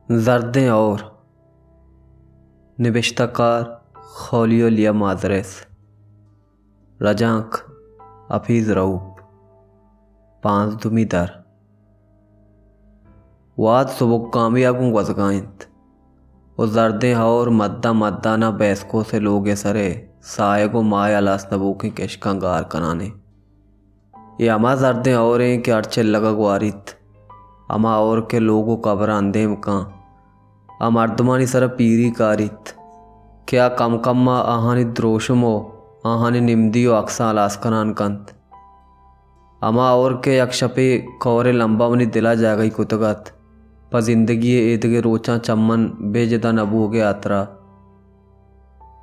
زردیں ہئور۔ نبشتہ کار: خولیو لیا مادریس۔ رجانک: حفیظ رؤپ۔ پانزدمی در۔ وہد سبکگامی ءَ گوں گوزگا انت ءُ زردیں ہئور مدان مدان ءَ بیسکوس ءِ لوگ ءِ سر ءَ ساہگ ءُ ماہ ءِ ہلاس نہ بوکیں کشکاں گار کنان انت۔ اے ہما زردیں ہئور انت کہ ہرچ الگ ءَ گواریت، ہما ہئور کہ لوگ ءُ کبر ءَ اندیم کن، آ مردمانی سر ءَ پیری کاریت کہ آ کم کم ءَ آہانی دروشم ءُ آہانی نمدی ءُ اکساں ہلاس کنان کنت۔ ہما ہئور کہ یک شپے کئور ءِ لمب ءَ منی دل ءَ جاگہی کتگ ات، پہ زندگی ءِ ایدگہ روچاں چہ من بے جتا نہ بوگ ءِ ہاترا۔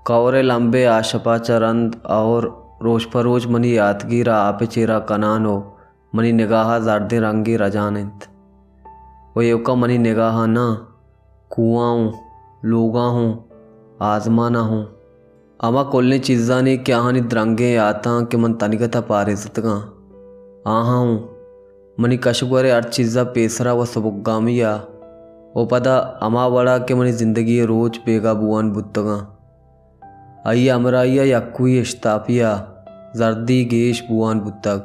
کئور ءِ لمب ءِ آ شپ ءَ چہ رند ہئور روچ پہ روچ منی یاتگیر ءَ آپ ءِ چیرا کنان ءُ منی نگاہ ءَ زردیں رنگے رجان انت ءُ ایوکا منی نگاہ ءَ ناں، کوہاں ہوں، لوگاں ہوں، آزماناں ہوں، ہما کلیں چیزانی کہ آہانی درنگیں یاتاں کہ من تنیگت ءَ پاریزتگاں، آہاں ہوں منی کش ءُ گور ءِ ہر چیز ءَ پیسرا ءُ سبکگامی ءَ ءُ پدا ہما وڑا کہ منی زندگی ءِ روچ بیگاہ بوان بوتگاں، آئی ءِ ہمراہی ءَ یکوئی اشتاپی ءَ زردی گیش بوان بوتگ۔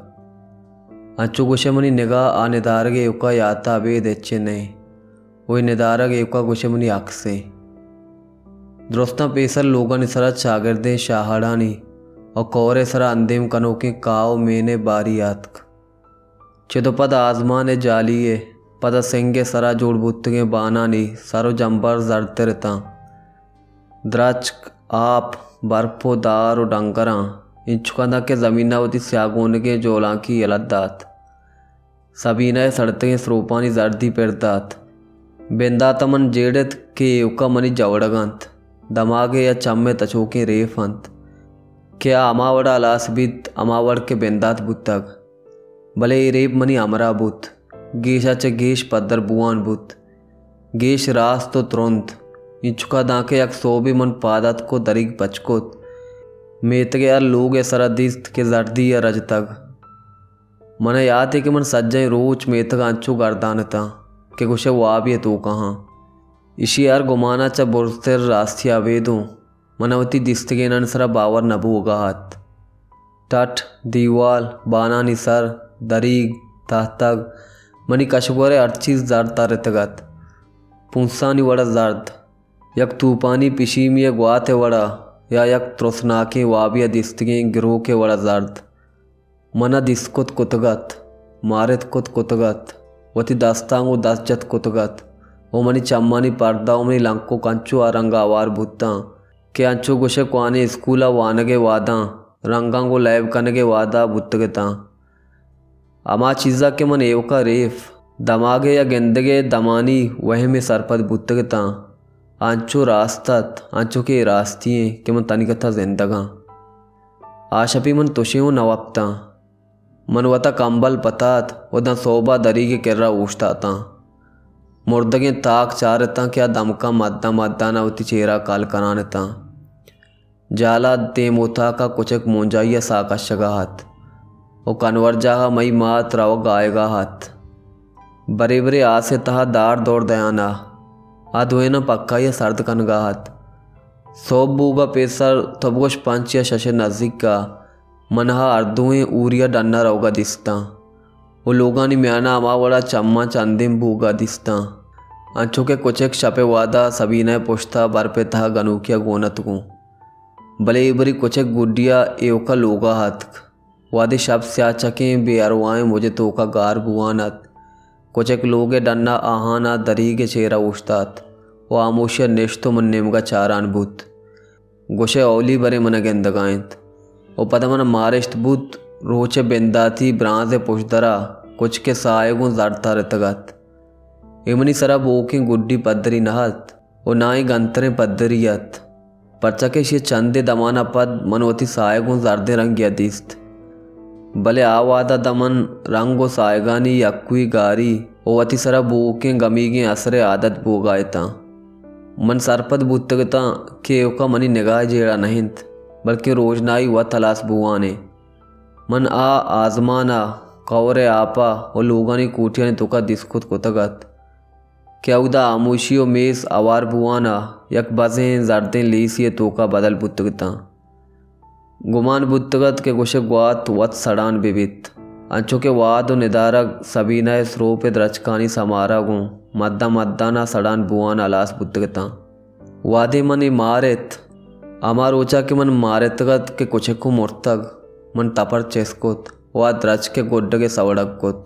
انچو گوشئے منی نگاہ آ ندارگ ءِ ایوکا یات ءَ ابید ہچے نئے ءُ اے ندارگ ایوکا گوشئے منی اکسے۔ درستاں پیسر لوگانی سرا چاگردیں شاہڑانی ءُ کئور ءِ سرا اندیم کنوکیں کاہ ءُ مین ءِ باری آتک۔ چد ءُ پد آزمان ءِ جالی ءَ پدا سنگ ءِ سرا جوڑ بوتگیں بانانی سر ءُ جمبر زردتر اتاں۔ درچک، آپ، برپ ءُ دار ءُ ڈنگراں انچکاں داں کہ زمین ءَ وتی سیاہ گونگیں جولانکی یلہ دات۔ سبینہ ءِ سڑتگیں سروپانی زردی پر دات۔ بندات ءَ من جیڑت کہ ایوکا منی جوڑگ انت۔ دماگ ءِ یا چم ءِ تچوکیں ریف انت کہ آ ہما وڑا ہلاس بیت، ہما وڑ کہ بندات بوتگ۔ بلے اے ریپ منی ہمراہ بوت۔ گیش ءَ چہ گیش پدر بوان بوت۔ گیش راست ءُ ترند۔ اینچکا دانکہ یک سہبے من پاد اتک ءُ دریگ پچ کت۔ میتگ ءِ ہر لوگ ءِ سرا دیست کہ زردی ءَ رجتگ۔ من ءَ یات اِنت کہ من سجہیں روچ میتگ ءَ انچو گردان اتاں کہ گوشئے وابے ءِ توکا آں۔ ایشی ءِ ہر گمان ءَ چہ برزتر راستی ءَ ابید اوں من ءَ وتی دیستگینانی سرا باور نہ بوگا ات۔ ٹٹ، دیوال، بانانی سر، دریگ، تہتگ، منی کش ءُ گور ءِ ہر چیز زرد ترتگ ات۔ پونسانی وڑا زرد، یک توپانی پشیمی ءِ گوات ءِ وڑا یا یک ترسناکیں وابے ءَ دیستگیں گروک ءِ وڑا زرد۔ من ءَ دیست کت کتگ ات، مارت کت کتگ ات، وتی دستاں گوں دست جت کتگ ات ءُ منی چمانی پردہ ءُ منی لنکک انچو آ رنگ ءَ ہوار بوتاں کہ انچو گوشئے کوہنیں اسکول ءَ وانگ ءِ وہداں رنگاں گوں لیب کنگ ءِ وہد ءَ بوتگ اتاں۔ ہما چیز ءَ کہ من ایوک ءَ ریف، دماگ ءِ یا گندگ ءِ دمانی وہمے سرپد بوتگ اتاں، انچو راست ات، انچو کہ اے راستی اِنت کہ من تنیگت ءَ زندگ آں۔ آ شپی من تشے اوں نہ وپتاں۔ من وت ءَ کمبل پتات ءُ داں سہب ءَ دریگ ءِ کرا اوشتاتاں۔ مردگیں تاک چارتاں کہ آ دمکاں مدان مدان ءَ وتی چیرا کل کنان اتاں۔ جالا دیم اوتاک ءَ کچک مونجائی ءَ ساہ کشگا ات ءُ کنورجاہ ءَ مئی مات روگ آیگا ات۔ برے برے آس ءِ تہا دار دور دیان ءَ آ دوئیناں پکائی ءَ سرد کنگا ات۔ سہب بوگ ءَ پیسر تو بگوش پنچ یا شش ءِ نزیک ءَ من ءَ ہر دوئیں اوری ءَ ڈن ءَ روگ ءَ دیستاں ءُ لوگانی میان ءَ ہما وڑا چماں چندیم بوگ ءَ دیستاں، انچو کہ کچک شپ ءِ وہد ءَ سبینہ ءِ پشت ءَ برپ ءِ تہا گنوکی ءَ گون ات گوں۔ بلے اے بری کچک گڈی ءَ ایوک ءَ لوگ ءَ اتک۔ وہدے شپ سیاہ چکیں بے ارواہیں مج ءِ توک ءَ گار بوان ات، کچک لوگ ءِ ڈن ءَ آہان ءَ دریگ ءِ چیرا اوشتات ءُ ہاموشی ءَ نشت ءُ من نیمگ ءَ چاران بوت۔ گوشئے اولی برے من ءَ گندگا اِنت ءُ پدا من ءَ مارشت بوت، روچ ءِ بنداتی برانز ءِ پژدر ءَ کچک ءِ ساہ ءَ گوں زرد ترتگ ات۔ اے منی سرا بوکیں گڈی پدری نہ ات ءُ ناں اے گنتریں پدری ات، پرچا کہ ایشی ءِ چندے دمان ءَ پد من وتی ساہ ءَ گوں زردیں رنگے ءَ دیست۔ بلے آ وہد ءَ داں من رنگ ءُ ساہگانی یکوئی گاری ءُ وتی سرا بوکیں گمیگیں اثر ءِ عادت بوگا اتاں۔ من سرپد بوتگ اتاں کہ ایوک ءَ منی نگاہ ءِ جیڑہ نہ اِنت، بلکیں روژنائی وت ہلاس بوان اِنت۔ من آ آزمان ءَ، کئور ءِ آپ ءَ ءُ لوگانی کوٹیانی توک ءَ دیست کت کتگ ات۔ کہ اودا ہاموشی و میس ہوار بوان ء یک بزیں زردیں لیسی ء توکا بدل بوتگ اتاں۔ گمان بوتگ ات کہ گوشے گوات وت سڑان بہ بیت، انچو کہ واد و ندارگ سبینہ ء سروپ ء درچکانی سمارا گوں مدان مدان ء سڑان بوان ہلاس بوتگ اتاں۔ وہدے من اے مارت، ہما روچا کہ من مارتگ ات کہ کچک و مرتگ، من تپر چست کت و آ درچک ء گڈگ ء سوڑگ کت۔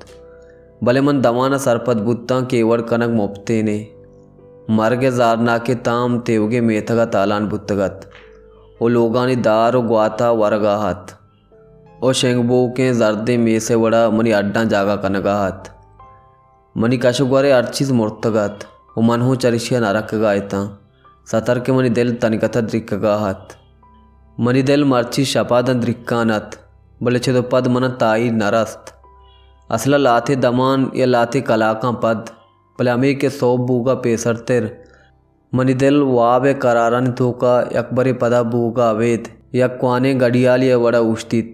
بلے من دمان ء سرپد بوتاں کہ اے وڑ کنگ مپتینے۔ مرگ ء زہرناکیں تام تیوگیں میتگ ء تالان بوتگ ات و لوگانی دار و گواتا ورگا ات و شنگ بوکیں زردیں میس ء وڑا منی ہڈاں جاگہ کنگا ات۔ منی کش و گور ء ہر چیز مرتگ ات و من ہوں چریشی ء نہ رکگا اتاں، ستر کہ منی دل تنیگت ء دریکگا ات۔ منی دل مرچی شپا داں دریکان ات، بلے چد و پد من ء تاہیر نہ رست۔ اصل ء لہتے دمان یا لہتے کلاکاں پد، بلے ہمے کہ سہب بوگا پیسرتر، منی دل واب ء قرارانی توکا یکبرے پدا بوگا ابید یک کوانیں گڑیالے ء وڑا اوشتیت۔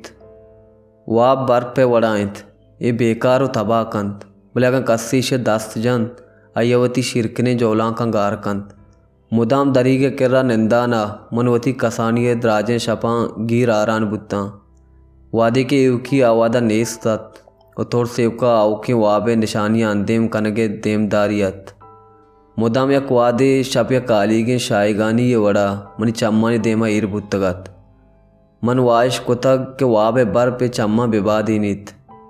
واب برپ ء وڑا انت، اے بیکار و تباہ کنت، بلے اگاں کسے ایشی ء دست جنت، آئی ء وتی شیرکنیں جولانکاں گار کنت۔ مدام دریگ ء کرا نندان ء من وتی کسانی ء دراجیں شپاں گیر آران بوتاں۔ وہدے کہ ایوکی آ وہدا نیست ات و ترس ایوکا آؤکیں واب ء نشانی ء اندیم کنگ ء دیمداری ات۔ مدام یک وہدے شپ یک کالیگیں شاہیگانی ء وڑا منی چمانی دیما ایر بوتگ ات۔ من واہش کتگ کہ واب ء برپ ء چماں بہ بادینیت،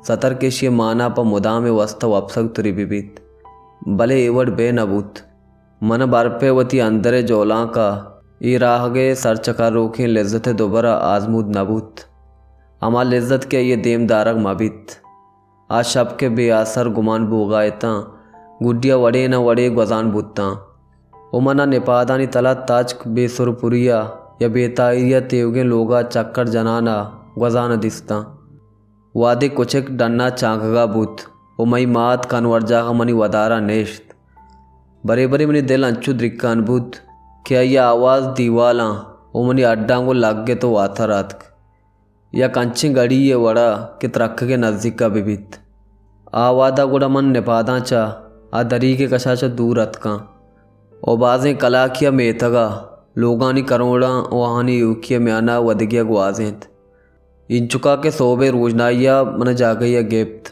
ستر کہ ایشی ء مانا پہ مدام ء واستا وپسگ تری بہ بیت، بلے اے وڑ بہ نہ بوت۔ من ء برپ ء وتی اندر ء جولانک ء اے راہگ ء سرچکروکیں لذت ء دوبر ء آزمود نہ بوت، ہما لذت کہ آئی ء دیم دارگ مہ بیت۔ آ شپ کہ بے آسر گمان بوگا اتاں، گڈی ء وڑے نہ وڑے گوزان بوتاں و من ء نپادانی تل ء تچک بے سرپری ء یا بے تاہیری ء تیوگیں لوگ ء چکر جنان ء گوزان ء دیستاں۔ وہدے کچک ڈن ء چانکگا بوت و مئی مات کنورجاہ ء منی ودار ء نشت، برے برے منی دل انچو دریکان بوت کہ آئی ء آواز دیوالاں و منی ہڈاں گوں لگ ات و واتر آتک۔ یک انچیں گڑی یے وڑا کہ ترکگ ء نزیکا بہ بیت۔ آ وہدا گڑا من نپاداں چہ آ دریگ ء کشا چہ دور اتکاں و بازیں کلاکے ء میتگ ء لوگانی کروڑاں و آہانی ایوکی ء میانا ودگی ء گوازینت۔ اینچکا کہ سہب ء روژنائی ء من ء جاگہے ء گپت۔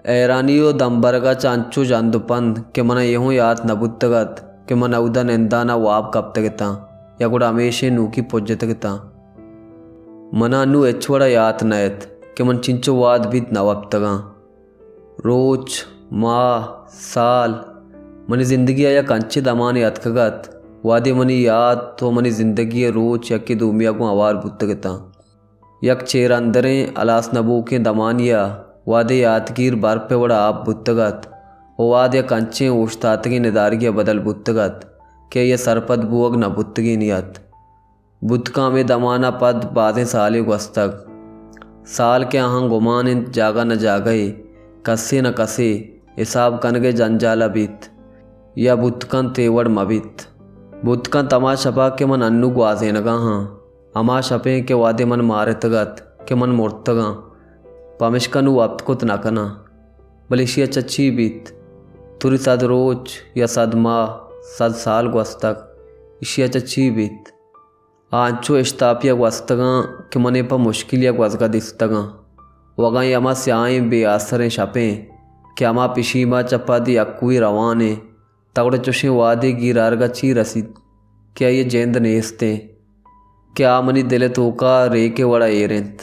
حیرانی و دمبرگ ء چہ انچو ژند و پند کہ من ء اے ہوں یات نہ بوتگ ات کہ من اودا نندان ء واب کپتگ اتاں یا گڑا ہمیشیں نوکی پجتگ اتاں۔ من ء انوں ہچ وڑ ء یات نہ ات کہ من چنچو وہد بیت نہ وپتگاں۔ روچ، ماہ، سال منی زندگی ء یک انچیں دمانے اتکگ ات، وہدے منی یات و منی زندگی ء روچ یکے دومی ء گوں ہوار بوتگ اتاں۔ یک چیر اندریں ہلاس نہ بوکیں دمانے ء وہدے یاتگیر برپ ء وڑا آپ بوتگ ات و وہد یک انچیں اوشتاتگیں ندارگے ء بدل بوتگ ات کہ آئی ء سرپد بوگ نہ بوتگینی ات۔ بوت کنت ہمے دمان ء پد بازیں سالے گوستگ۔ سال کہ آہاں گمان انت جاگہ نہ جاگہے، کسے نہ کسے حساب کنگ ء جنجال ء بیت یا بوت کنت اے وڑ مہ بیت۔ بوت کنت ہما شپ ء کہ من انوں گوازینگ ء آں، ہما شپیں کہ وہدے من مارتگ ات کہ من مرتگ آں، پمشکا نوں وپت کت نہ کناں۔ بلے ایشی ء چہ چی بیت؟ توری سد روچ یا سد ماہ، سد سال گوستگ، ایشی ء چہ چی بیت؟ آ انچو اشتاپی ء گوستگاں کہ من اے پہ مشکلی ء گوزگ ء دیستگاں۔ و اگاں اے ہما سیاہیں بے آسریں شپیں کہ ہما پشیما چہ پد یکوئی روانیں، تہ گڑا چشیں وہدے گیر آرگ ء چی رسیت کہ آئی ء جند نیستیں، کہ آ منی دل ء توکا ریک ء وڑا ایر انت۔